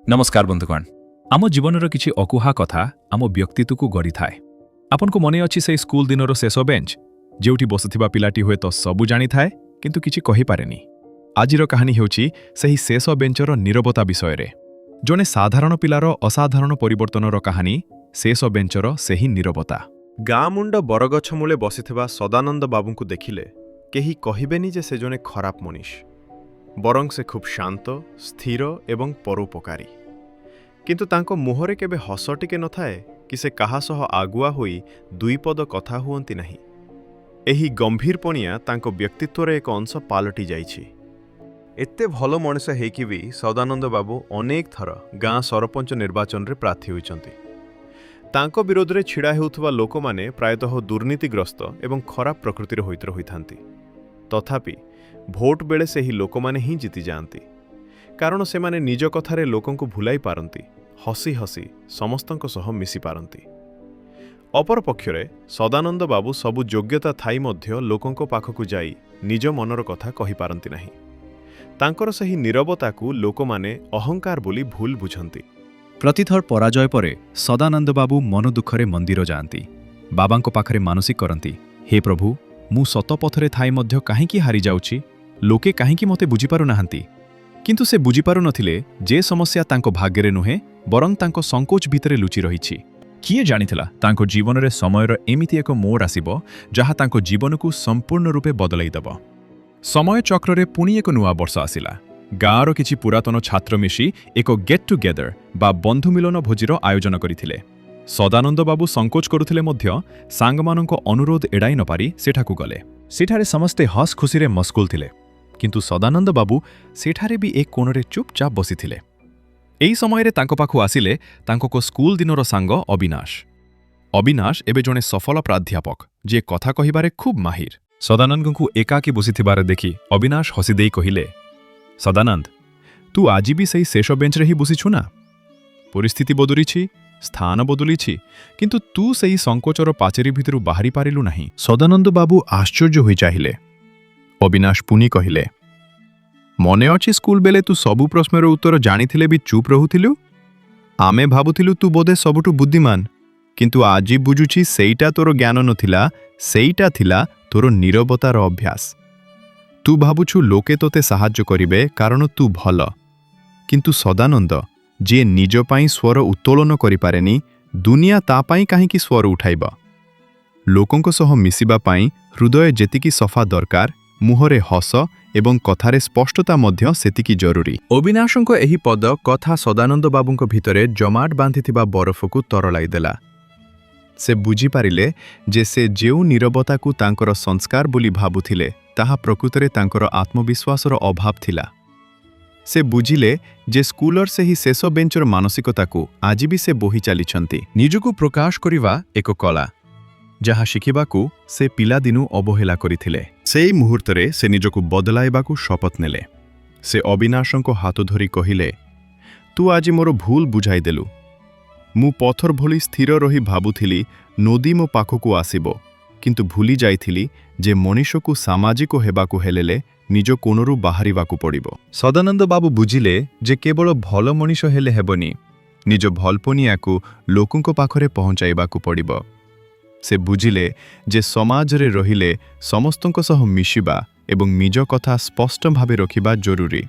ନମସ୍କାର ବନ୍ଧୁଗଣ। ଆମ ଜୀବନର କିଛି ଅକୁହା କଥା ଆମ ବ୍ୟକ୍ତିତ୍ୱକୁ ଗଢ଼ିଥାଏ। ଆପଣଙ୍କୁ ମନେ ଅଛି ସେଇ ସ୍କୁଲ ଦିନର ଶେଷ ବେଞ୍ଚ, ଯେଉଁଠି ବସୁଥିବା ପିଲାଟି ହୁଏତ ସବୁ ଜାଣିଥାଏ, କିନ୍ତୁ କିଛି କହିପାରେନି? ଆଜିର କାହାଣୀ ହେଉଛି ସେହି ଶେଷ ବେଞ୍ଚର ନୀରବତା ବିଷୟରେ। ଜଣେ ସାଧାରଣ ପିଲାର ଅସାଧାରଣ ପରିବର୍ତ୍ତନର କାହାଣୀ, ଶେଷ ବେଞ୍ଚର ସେହି ନୀରବତା। ଗାଁ ମୁଣ୍ଡ ବରଗଛ ମୂଳେ ବସିଥିବା ସଦାନନ୍ଦ ବାବୁଙ୍କୁ ଦେଖିଲେ କେହି କହିବେନି ଯେ ସେ ଜଣେ ଖରାପ ମଣିଷ। ବରଂ ସେ ଖୁବ୍ ଶାନ୍ତ, ସ୍ଥିର ଏବଂ ପରୋପକାରୀ। କିନ୍ତୁ ତାଙ୍କ ମୁହଁରେ କେବେ ହସ ଟିକେ ନଥାଏ କି ସେ କାହା ସହ ଆଗୁଆ ହୋଇ ଦୁଇ ପଦ କଥା ହୁଅନ୍ତି ନାହିଁ। ଏହି ଗମ୍ଭୀରପଣିଆ ତାଙ୍କ ବ୍ୟକ୍ତିତ୍ୱର ଏକ ଅଂଶ ପାଲଟି ଯାଇଛି। ଏତେ ଭଲ ମଣିଷ ହେଇକି ବି ସଦାନନ୍ଦ ବାବୁ ଅନେକ ଥର ଗାଁ ସରପଞ୍ଚ ନିର୍ବାଚନରେ ପ୍ରାର୍ଥୀ ହୋଇଛନ୍ତି। ତାଙ୍କ ବିରୋଧରେ ଛିଡ଼ା ହେଉଥିବା ଲୋକମାନେ ପ୍ରାୟତଃ ଦୁର୍ନୀତିଗ୍ରସ୍ତ ଏବଂ ଖରାପ ପ୍ରକୃତିର ହୋଇଥାନ୍ତି। ତଥାପି ଭୋଟ ବେଳେ ସେହି ଲୋକମାନେ ହିଁ ଜିତିଯାଆନ୍ତି, କାରଣ ସେମାନେ ନିଜ କଥାରେ ଲୋକଙ୍କୁ ଭୁଲାଇ ପାରନ୍ତି, ହସି ହସି ସମସ୍ତଙ୍କ ସହ ମିଶି ପାରନ୍ତି। ଅପରପକ୍ଷରେ ସଦାନନ୍ଦ ବାବୁ ସବୁ ଯୋଗ୍ୟତା ଥାଇ ମଧ୍ୟ ଲୋକଙ୍କ ପାଖକୁ ଯାଇ ନିଜ ମନର କଥା କହିପାରନ୍ତି ନାହିଁ। ତାଙ୍କର ସେହି ନୀରବତାକୁ ଲୋକମାନେ ଅହଙ୍କାର ବୋଲି ଭୁଲ ବୁଝନ୍ତି। ପ୍ରତିଥର ପରାଜୟ ପରେ ସଦାନନ୍ଦ ବାବୁ ମନ ଦୁଃଖରେ ମନ୍ଦିର ଯାଆନ୍ତି। ବାବାଙ୍କ ପାଖରେ ମାନସିକ କରନ୍ତି, "ହେ ପ୍ରଭୁ, ମୁଁ ସତ ପଥରେ ଥାଇ ମଧ୍ୟ କାହିଁକି ହାରିଯାଉଛି? ଲୋକେ କାହିଁକି ମୋତେ ବୁଝିପାରୁନାହାନ୍ତି?" କିନ୍ତୁ ସେ ବୁଝିପାରୁନଥିଲେ ଯେ ସମସ୍ୟା ତାଙ୍କ ଭାଗ୍ୟରେ ନୁହେଁ, ବରଂ ତାଙ୍କ ସଙ୍କୋଚ ଭିତରେ ଲୁଚି ରହିଛି। କିଏ ଜାଣିଥିଲା ତାଙ୍କ ଜୀବନରେ ସମୟର ଏମିତି ଏକ ମୋଡ଼ ଆସିବ, ଯାହା ତାଙ୍କ ଜୀବନକୁ ସମ୍ପୂର୍ଣ୍ଣ ରୂପେ ବଦଳାଇ ଦେବ? ସମୟ ଚକ୍ରରେ ପୁଣି ଏକ ନୂଆ ବର୍ଷ ଆସିଲା। ଗାଁର କିଛି ପୁରାତନ ଛାତ୍ର ମିଶି ଏକ ଗେଟ୍ ଟୁଗେଦର ବା ବନ୍ଧୁ ମିଳନ ଭୋଜିର ଆୟୋଜନ କରିଥିଲେ। ସଦାନନ୍ଦ ବାବୁ ସଙ୍କୋଚ କରୁଥିଲେ ମଧ୍ୟ ସାଙ୍ଗମାନଙ୍କ ଅନୁରୋଧ ଏଡ଼ାଇ ନପାରି ସେଠାକୁ ଗଲେ। ସେଠାରେ ସମସ୍ତେ ହସ ଖୁସିରେ ମସଗୁଲ ଥିଲେ, କିନ୍ତୁ ସଦାନନ୍ଦ ବାବୁ ସେଠାରେ ବି ଏକ କୋଣରେ ଚୁପଚାପ ବସିଥିଲେ। ଏହି ସମୟରେ ତାଙ୍କ ପାଖକୁ ଆସିଲେ ତାଙ୍କ ସ୍କୁଲ ଦିନର ସାଙ୍ଗ ଅବିନାଶ। ଅବିନାଶ ଏବେ ଜଣେ ସଫଳ ପ୍ରାଧ୍ୟାପକ, ଯିଏ କଥା କହିବାରେ ଖୁବ୍ ମାହିର। ସଦାନନ୍ଦଙ୍କୁ ଏକାକୀ ବସିଥିବାର ଦେଖି ଅବିନାଶ ହସିଦେଇ କହିଲେ, "ସଦାନନ୍ଦ, ତୁ ଆଜି ବି ସେଇ ଶେଷ ବେଞ୍ଚରେ ହିଁ ବସିଛୁ ନା? ପରିସ୍ଥିତି ବଦଳିଛି, ସ୍ଥାନ ବଦଳିଛି, କିନ୍ତୁ ତୁ ସେଇ ସଙ୍କୋଚର ପାଚେରୀ ଭିତରୁ ବାହାରି ପାରିଲୁ ନାହିଁ।" ସଦାନନ୍ଦ ବାବୁ ଆଶ୍ଚର୍ଯ୍ୟ ହୋଇ ଚାହିଁଲେ। ଅବିନାଶ ପୁଣି କହିଲେ, "ମନେ ଅଛି, ସ୍କୁଲ ବେଳେ ତୁ ସବୁ ପ୍ରଶ୍ନର ଉତ୍ତର ଜାଣିଥିଲେ ବି ଚୁପ୍ ରହୁଥିଲୁ? ଆମେ ଭାବୁଥିଲୁ ତୁ ବୋଧେ ସବୁଠୁ ବୁଦ୍ଧିମାନ। କିନ୍ତୁ ଆଜି ବୁଝୁଛି, ସେଇଟା ତୋର ଜ୍ଞାନ ନଥିଲା, ସେଇଟା ଥିଲା ତୋର ନୀରବତାର ଅଭ୍ୟାସ। ତୁ ଭାବୁଛୁ ଲୋକେ ତୋତେ ସାହାଯ୍ୟ କରିବେ କାରଣ ତୁ ଭଲ। କିନ୍ତୁ ସଦାନନ୍ଦ, ଯିଏ ନିଜ ପାଇଁ ସ୍ୱର ଉତ୍ତୋଳନ କରିପାରେନି, ଦୁନିଆ ତା ପାଇଁ କାହିଁକି ସ୍ୱର ଉଠାଇବ? ଲୋକଙ୍କ ସହ ମିଶିବା ପାଇଁ ହୃଦୟ ଯେତିକି ସଫା ଦରକାର, ମୁହଁରେ ହସ ଏବଂ କଥାରେ ସ୍ପଷ୍ଟତା ମଧ୍ୟ ସେତିକି ଜରୁରୀ।" ଅବିନାଶଙ୍କ ଏହି ପଦ କଥା ସଦାନନ୍ଦ ବାବୁଙ୍କ ଭିତରେ ଜମାଟ ବାନ୍ଧିଥିବା ବରଫକୁ ତରଳାଇ ଦେଲା। ସେ ବୁଝିପାରିଲେ ଯେ ସେ ଯେଉଁ ନୀରବତାକୁ ତାଙ୍କର ସଂସ୍କାର ବୋଲି ଭାବୁଥିଲେ, ତାହା ପ୍ରକୃତରେ ତାଙ୍କର ଆତ୍ମବିଶ୍ୱାସର ଅଭାବ ଥିଲା। ସେ ବୁଝିଲେ ଯେ ସ୍କୁଲର ସେହି ଶେଷ ବେଞ୍ଚର ମାନସିକତାକୁ ଆଜି ବି ସେ ବୋହି ଚାଲିଛନ୍ତି। ନିଜକୁ ପ୍ରକାଶ କରିବା ଏକ କଳା, ଯାହା ଶିଖିବାକୁ ସେ ପିଲାଦିନୁ ଅବହେଳା କରିଥିଲେ। ସେଇ ମୁହୂର୍ତ୍ତରେ ସେ ନିଜକୁ ବଦଳାଇବାକୁ ଶପଥ ନେଲେ। ସେ ଅବିନାଶଙ୍କ ହାତ ଧରି କହିଲେ, "ତୁ ଆଜି ମୋର ଭୁଲ ବୁଝାଇଦେଲୁ। ମୁଁ ପଥର ଭଳି ସ୍ଥିର ରହି ଭାବୁଥିଲି ନଦୀ ମୋ ପାଖକୁ ଆସିବ, କିନ୍ତୁ ଭୁଲି ଯାଇଥିଲି ଯେ ମଣିଷକୁ ସାମାଜିକ ହେବାକୁ ହେଲେ ନିଜ କୋଣରୁ ବାହାରିବାକୁ ପଡ଼ିବ।" ସଦାନନ୍ଦ ବାବୁ ବୁଝିଲେ ଯେ କେବଳ ଭଲ ମଣିଷ ହେଲେ ହେବନି, ନିଜ ଭଲପଣିଆକୁ ଲୋକଙ୍କ ପାଖରେ ପହଞ୍ଚାଇବାକୁ ପଡ଼ିବ। ସେ ବୁଝିଲେ ଯେ ସମାଜରେ ରହିଲେ ସମସ୍ତଙ୍କ ସହ ମିଶିବା ଏବଂ ନିଜ କଥା ସ୍ପଷ୍ଟ ଭାବେ ରଖିବା ଜରୁରୀ।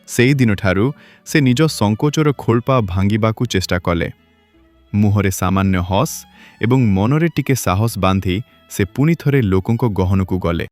ସେଇଦିନଠାରୁ ସେ ନିଜ ସଙ୍କୋଚର ଖୋଳପା ଭାଙ୍ଗିବାକୁ ଚେଷ୍ଟା କଲେ। ମୁହଁରେ ସାମାନ୍ୟ ହସ ଏବଂ ମନରେ ଟିକେ ସାହସ ବାନ୍ଧି ସେ ପୁଣି ଥରେ ଲୋକଙ୍କ ଗହଣକୁ ଗଲେ।